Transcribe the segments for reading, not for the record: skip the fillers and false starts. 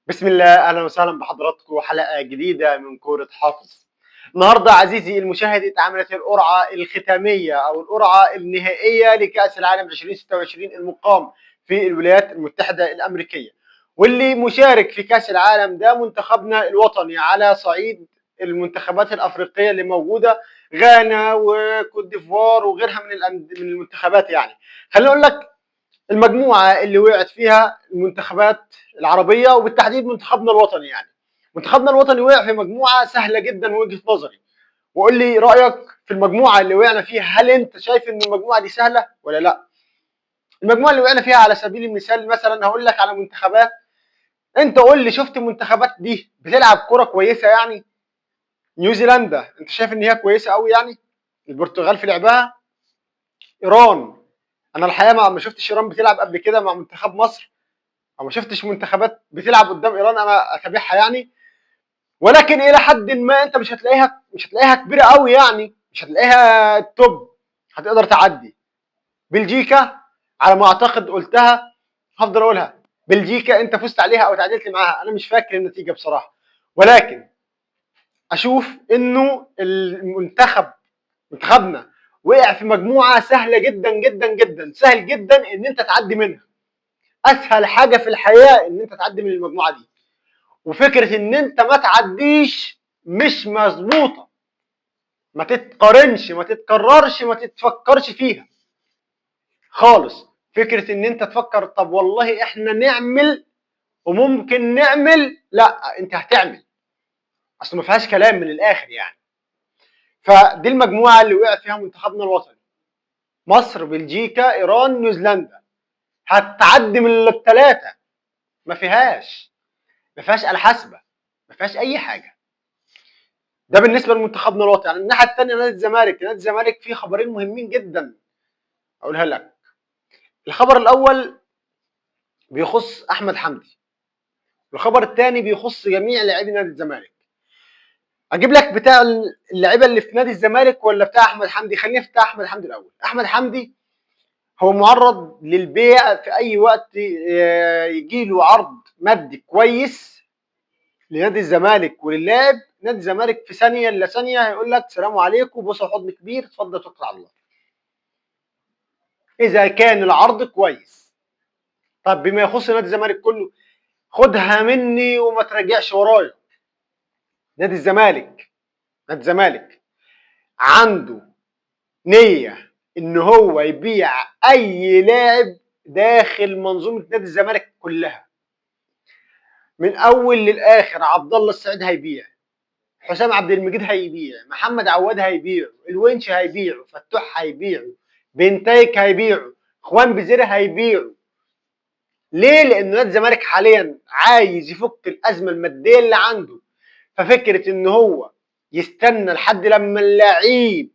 بسم الله، اهلا وسهلا بحضراتكم حلقة جديدة من كورة حافظ. النهارده عزيزي المشاهد اتعملت القرعة الختامية او القرعة النهائية لكاس العالم 2026 المقام في الولايات المتحدة الامريكية، واللي مشارك في كاس العالم ده منتخبنا الوطني على صعيد المنتخبات الافريقية اللي موجودة، غانا وكوت ديفوار وغيرها من المنتخبات. يعني خليني اقول لك المجموعة اللي وقعت فيها المنتخبات العربية وبالتحديد منتخبنا الوطني. يعني منتخبنا الوطني وقع في مجموعة سهلة جدا من وجهه نظري، وقول لي رايك في المجموعة اللي وقعنا فيها. هل انت شايف ان المجموعة دي سهلة ولا لا؟ المجموعة اللي وقعنا فيها على سبيل المثال مثلا هقول لك على منتخبات، انت قول لي شفت المنتخبات دي بتلعب كره كويسة؟ يعني نيوزيلندا انت شايف ان هي كويسة قوي؟ يعني البرتغال في لعبها، ايران انا الحقيقة ما شفتش ايران بتلعب قبل كده مع منتخب مصر، او ما شفتش منتخبات بتلعب قدام ايران انا اتابعها يعني، ولكن الى حد ما انت مش هتلاقيها كبيرة قوي، يعني مش هتلاقيها top، هتقدر تعدي. بلجيكا على ما اعتقد قلتها هفضل اقولها، بلجيكا انت فزت عليها او تعادلت معاها، انا مش فاكر النتيجة بصراحة، ولكن اشوف انه المنتخب منتخبنا وقع في مجموعة سهلة جدا جدا جدا، سهل جدا ان انت تعدي منها، اسهل حاجة في الحياة ان انت تعدي من المجموعة دي، وفكره ان انت ما تعديش مش مظبوطة، ما تتقارنش، ما تتكررش، ما تتفكرش فيها خالص. فكرة ان انت تفكر طب والله احنا نعمل وممكن نعمل، لا انت هتعمل، اصل ما فيهاش كلام من الاخر يعني. فدي المجموعة اللي وقع فيها منتخبنا الوطني، مصر، بلجيكا، ايران، نيوزيلندا. هتعدي من الثلاثة، ما فيهاش آلة حاسبه، ما فيهاش اي حاجة. ده بالنسبة لمنتخبنا الوطني. يعني الناحية الثانية نادي الزمالك، نادي الزمالك فيه خبرين مهمين جدا اقولها لك. الخبر الاول بيخص احمد حمدي، الخبر الثاني بيخص جميع لاعبي نادي الزمالك. اجيب لك بتاع اللعيبة اللي في نادي الزمالك ولا بتاع احمد حمدي؟ خلينا في بتاع احمد حمدي الاول. احمد حمدي هو معرض للبيع في اي وقت، يجي له عرض مادي كويس لنادي الزمالك وللاعب، نادي الزمالك في ثانية الا ثانية هيقول لك سلام عليكم، بص حضن كبير، اتفضل توكل على الله، اذا كان العرض كويس. طب بما يخص نادي الزمالك كله، خدها مني وما تراجعش ورايا، نادي الزمالك، نادي الزمالك عنده نية ان هو يبيع اي لاعب داخل منظومة نادي الزمالك كلها من اول للاخر. عبد الله السعيد هيبيع، حسام عبد المجيد هيبيع، محمد عواد هيبيع، الونش هيبيعه، فتوح هيبيعه، بنتايك هيبيعه، خوان بيزيرا هيبيعه. ليه؟ لان نادي الزمالك حاليا عايز يفك الازمة المادية اللي عنده، ففكره ان هو يستنى لحد لما اللعيب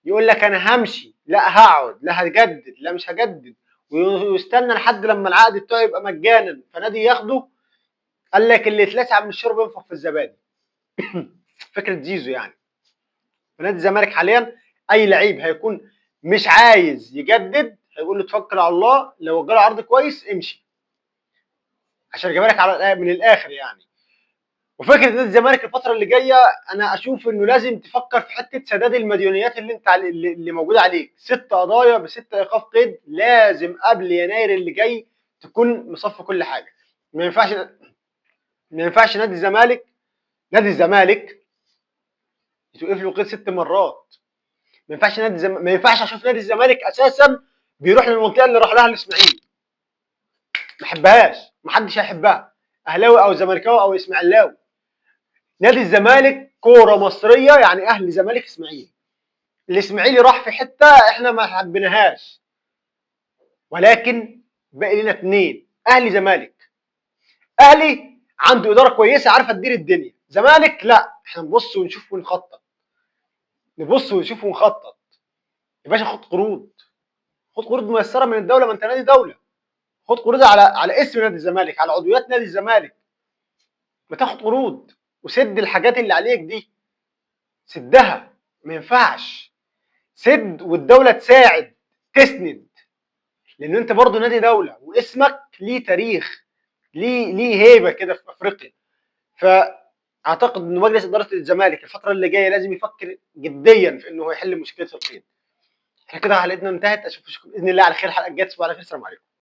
يقول لك انا همشي، لا هقعد، لا هجدد، لا مش هجدد، ويستنى لحد لما العقد بتاعه يبقى مجانا فنادي ياخده، قال لك اللي اتلسع من الشرب ينفخ في الزبادي. فكرة زيزو يعني. فنادي الزمالك حاليا اي لعيب هيكون مش عايز يجدد هيقول له توكل على الله، لو جاله عرض كويس امشي، عشان اجيبها لك على من الاخر يعني. وفكره نادي الزمالك الفترة اللي جاية انا اشوف انه لازم تفكر في حتة سداد المديونيات اللي انت اللي موجودة عليك، 6 قضايا ب6 ايقاف قيد، لازم قبل يناير اللي جاي تكون مصفي كل حاجة. ما ينفعش نادي الزمالك يتوقف له قيد 6 مرات. ما ينفعش اشوف نادي الزمالك اساسا بيروح للمنطقة اللي راح لها الاسماعيلي، ما احبهاش، ما حدش هيحبها، اهلاوي او زملكاوي او اسماعيلاوي. نادي الزمالك كورة مصرية، يعني اهلي زمالك اسماعيلي. الاسماعيلي راح في حتة احنا ما حبيناهاش، ولكن باقي لنا 2، اهلي زمالك. اهلي عنده ادارة كويسة عارفه تدير الدنيا، زمالك لا، احنا نبص ونشوف ونخطط، نبص ونشوف ونخطط. يا باشا خد قروض، خد قروض ميسرة من الدولة، ما انت نادي دولة، خد قروض على اسم نادي الزمالك، على عضويات نادي الزمالك، ما تاخد قروض وسد الحاجات اللي عليك دي، سدها، ما ينفعش، سد والدولة تساعد تسند، لان انت برضو نادي دولة واسمك ليه تاريخ. ليه هيبة كده في افريقيا. فاعتقد ان مجلس ادارة الزمالك الفترة اللي جاية لازم يفكر جديا في انه يحل مشكلة القيد. احنا كده حلقتنا انتهت، اشوفكم باذن الله على خير الحلقة الجاية، تصبحوا على خير، السلام عليكم.